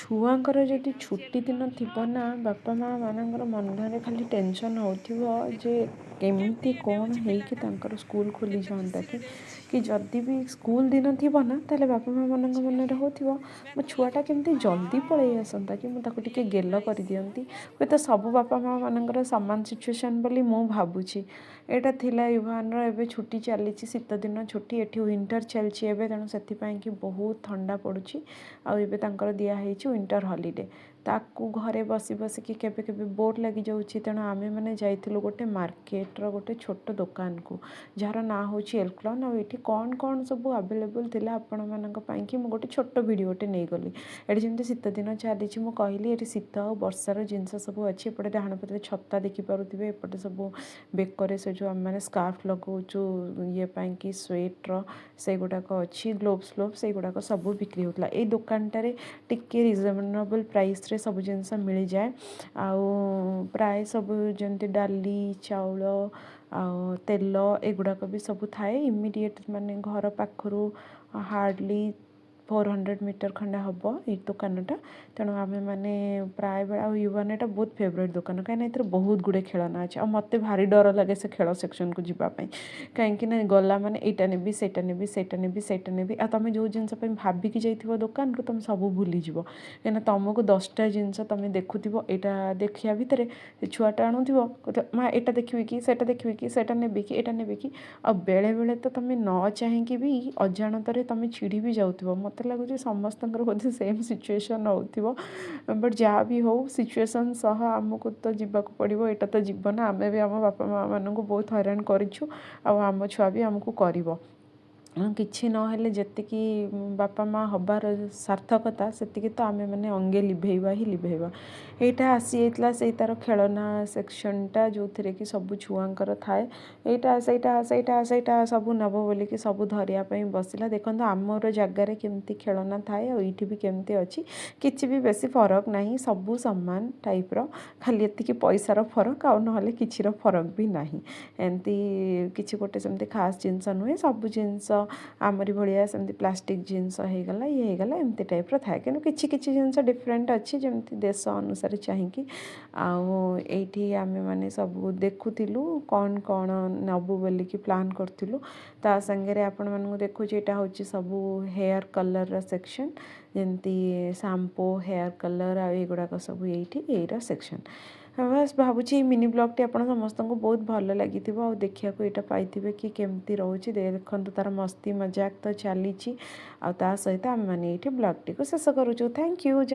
ଛୁଆଙ୍କର ଯଦି ଛୁଟି ଦିନ ଥିବ ନା, ବାପା ମା' ମାନଙ୍କର ମନରେ ଖାଲି ଟେନସନ୍ ହେଉଥିବ ଯେ କେମିତି କ'ଣ ହେଇକି ତାଙ୍କର ସ୍କୁଲ ଖୋଲିଯାଆନ୍ତା କି। କି ଯଦି ବି ସ୍କୁଲ ଦିନ ଥିବ ନା, ତାହେଲେ ବାପା ମା' ମାନଙ୍କ ମନରେ ହେଉଥିବ ମୋ ଛୁଆଟା କେମିତି ଜଲ୍ଦି ପଳେଇ ଆସନ୍ତା କି, ମୁଁ ତାକୁ ଟିକେ ଗେଲ କରିଦିଅନ୍ତି। ହୁଏତ ସବୁ ବାପା ମା' ମାନଙ୍କର ସମାନ ସିଚୁଏସନ୍ ବୋଲି ମୁଁ ଭାବୁଛି। ଏଇଟା ଥିଲା ୟୁଭାନର। ଏବେ ଛୁଟି ଚାଲିଛି, ଶୀତ ଦିନ ଛୁଟି। ଏଠି ୱିଣ୍ଟର ଚାଲିଛି ଏବେ, ତେଣୁ ସେଥିପାଇଁ କି ବହୁତ ଥଣ୍ଡା ପଡ଼ୁଛି। ଆଉ ଏବେ ତାଙ୍କର ଦିଆହେଇଛି ୱିଣ୍ଟର ହଲିଡ଼େ। ତାକୁ ଘରେ ବସି ବସିକି କେବେ କେବେ ବୋର୍ ଲାଗିଯାଉଛି। ତେଣୁ ଆମେମାନେ ଯାଇଥିଲୁ ଗୋଟେ ମାର୍କେଟର ଗୋଟେ ଛୋଟ ଦୋକାନକୁ, ଯାହାର ନାଁ ହେଉଛି ଏଲକ୍ଲନ୍। ଆଉ ଏଠି କ'ଣ କ'ଣ ସବୁ ଆଭେଲେବୁଲ୍ ଥିଲା ଆପଣମାନଙ୍କ ପାଇଁକି ମୁଁ ଗୋଟେ ଛୋଟ ଭିଡ଼ିଓଟେ ନେଇଗଲି। ଏଠି ଯେମିତି ଶୀତ ଦିନ ଚାଲିଛି, ମୁଁ କହିଲି ଏଠି ଶୀତ ଆଉ ବର୍ଷାର ଜିନିଷ ସବୁ ଅଛି। ଏପଟେ ଡାହାଣ ପଟରେ ଛତା ଦେଖିପାରୁଥିବେ, ଏପଟେ ସବୁ ବେକରେ ସେ ଯେଉଁ ଆମେମାନେ ସ୍କାର୍ଫ ଲଗାଉଛୁ ଇଏ ପାଇଁକି ସ୍ୱେଟର, ସେଗୁଡ଼ାକ ଅଛି, ଗ୍ଲୋଭ୍ସ ଫ୍ଲୋଭ୍ସ ସେଇଗୁଡ଼ାକ ସବୁ ବିକ୍ରି ହେଉଥିଲା। ଏଇ ଦୋକାନଟାରେ ଟିକେ ରିଜନେବଲ୍ ପ୍ରାଇସ୍ରେ ସବୁ ଜିନିଷ ମିଳିଯାଏ। ଆଉ ପ୍ରାୟ ସବୁ ଯେମିତି ଡାଲି, ଚାଉଳ ଆଉ ତେଲ ଏଗୁଡ଼ାକ ବି ସବୁ ଥାଏ। ଇମିଡ଼ିଏଟ୍ ମାନେ ଘର ପାଖରୁ ହାର୍ଡ଼ଲି 400 ମିଟର ଖଣ୍ଡେ ହେବ ଏଇ ଦୋକାନଟା। ତେଣୁ ଆମେମାନେ ପ୍ରାୟ ବେଳେ, ଆଉ ୟୁଭାନ ଏଇଟା ବହୁତ ଫେଭରେଟ୍ ଦୋକାନ, କାହିଁକିନା ଏଥିରେ ବହୁତ ଗୁଡ଼ିଏ ଖେଳନା ଅଛି। ଆଉ ମୋତେ ଭାରି ଡର ଲାଗେ ସେ ଖେଳ ସେକ୍ସନକୁ ଯିବା ପାଇଁ, କାହିଁକିନା ଗଲା ମାନେ ଏଇଟା ନେବି, ସେଇଟା ନେବି, ସେଇଟା ନେବି, ସେଇଟା ନେବି। ଆଉ ତୁମେ ଯେଉଁ ଜିନିଷ ପାଇଁ ଭାବିକି ଯାଇଥିବ ଦୋକାନକୁ, ତୁମେ ସବୁ ଭୁଲିଯିବ। କାହିଁକିନା ତୁମକୁ 10ଟା ଜିନିଷ ତୁମେ ଦେଖୁଥିବ, ଏଇଟା ଦେଖିବା ଭିତରେ ସେ ଛୁଆଟା ଆଣୁଥିବ, କହୁଥିବ ମା ଏଇଟା ଦେଖିବି କି, ସେଇଟା ଦେଖିବି କି, ସେଇଟା ନେବି କି, ଏଇଟା ନେବି କି। ଆଉ ବେଳେବେଳେ ତ ତୁମେ ନ ଚାହିଁକି ବି ଅଜାଣତରେ ତୁମେ ଚିଡ଼ି ବି ଯାଉଥିବ। ମୋତେ ଲାଗୁଛି ସମସ୍ତଙ୍କର ବୋଧେ ସେମ୍ ସିଚୁଏସନ୍ ହେଉଥିବ। ବଟ୍ ଯାହା ବି ହଉ, ସିଚୁଏସନ୍ ସହ ଆମକୁ ତ ଯିବାକୁ ପଡ଼ିବ। ଏଇଟା ତ ଜୀବନ। ଆମେ ବି ଆମ ବାପା ମାଆମାନଙ୍କୁ ବହୁତ ହଇରାଣ କରିଛୁ, ଆଉ ଆମ ଛୁଆ ବି ଆମକୁ କରିବ। କିଛି ନହେଲେ ଯେତିକି ବାପା ମା' ହେବାର ସାର୍ଥକତା, ସେତିକି ତ ଆମେମାନେ ଅଙ୍ଗେ ଲିଭେଇବା ହିଁ ଲିଭେଇବା। ଏଇଟା ଆସିଯାଇଥିଲା ସେଇ ତା'ର ଖେଳନା ସେକ୍ସନଟା, ଯେଉଁଥିରେ କି ସବୁ ଛୁଆଙ୍କର ଥାଏ। ଏଇଟା ସେଇଟା ସେଇଟା ସେଇଟା ସବୁ ନେବ ବୋଲିକି ସବୁ ଧରିବା ପାଇଁ ବସିଲା। ଦେଖନ୍ତୁ ଆମର ଜାଗାରେ କେମିତି ଖେଳନା ଥାଏ ଆଉ ଏଇଠି ବି କେମିତି ଅଛି। କିଛି ବି ବେଶୀ ଫରକ ନାହିଁ, ସବୁ ସମାନ ଟାଇପ୍ର, ଖାଲି ଏତିକି ପଇସାର ଫରକ, ଆଉ ନହେଲେ କିଛିର ଫରକ ବି ନାହିଁ। ଏମିତି କିଛି ଗୋଟେ ସେମିତି ଖାସ୍ ଜିନିଷ ନୁହେଁ। ସବୁ ଜିନିଷ ଆମରି ଭଳିଆ ସେମିତି ପ୍ଲାଷ୍ଟିକ୍ ଜିନିଷ ହେଇଗଲା, ଇଏ ହେଇଗଲା, ଏମିତି ଟାଇପ୍ର ଥାଏ। କିନ୍ତୁ କିଛି କିଛି ଜିନିଷ ଡିଫରେଣ୍ଟ ଅଛି, ଯେମିତି ଦେଶ ଅନୁସାରେ ଚାହିଁକି। ଆଉ ଏଇଠି ଆମେମାନେ ସବୁ ଦେଖୁଥିଲୁ କ'ଣ କ'ଣ ନେବୁ ବୋଲିକି ପ୍ଲାନ୍ କରୁଥିଲୁ। ତା ସାଙ୍ଗରେ ଆପଣମାନଙ୍କୁ ଦେଖୁଛି, ଏଇଟା ହେଉଛି ସବୁ ହେୟାର୍ କଲର୍ର ସେକ୍ସନ୍, ଯେମିତି ସାମ୍ପୋ, ହେୟାର୍ କଲର୍ ଆଉ ଏଗୁଡ଼ାକ ସବୁ ଏଇଠି ଏଇର ସେକ୍ସନ୍। ବାସ୍, ଭାବୁଛି ଏଇ ମିନି ବ୍ଲଗ୍ଟି ଆପଣ ସମସ୍ତଙ୍କୁ ବହୁତ ଭଲ ଲାଗିଥିବ ଆଉ ଦେଖିବାକୁ ଏଇଟା ପାଇଥିବେ କି କେମିତି ରହୁଛି। ଦେଖନ୍ତୁ ତା'ର ମସ୍ତି ମଜାକ ତ ଚାଲିଛି, ଆଉ ତା ସହିତ ଆମେମାନେ ଏଇଠି ବ୍ଲଗ୍ଟିକୁ ଶେଷ କରୁଛୁ। Thank you.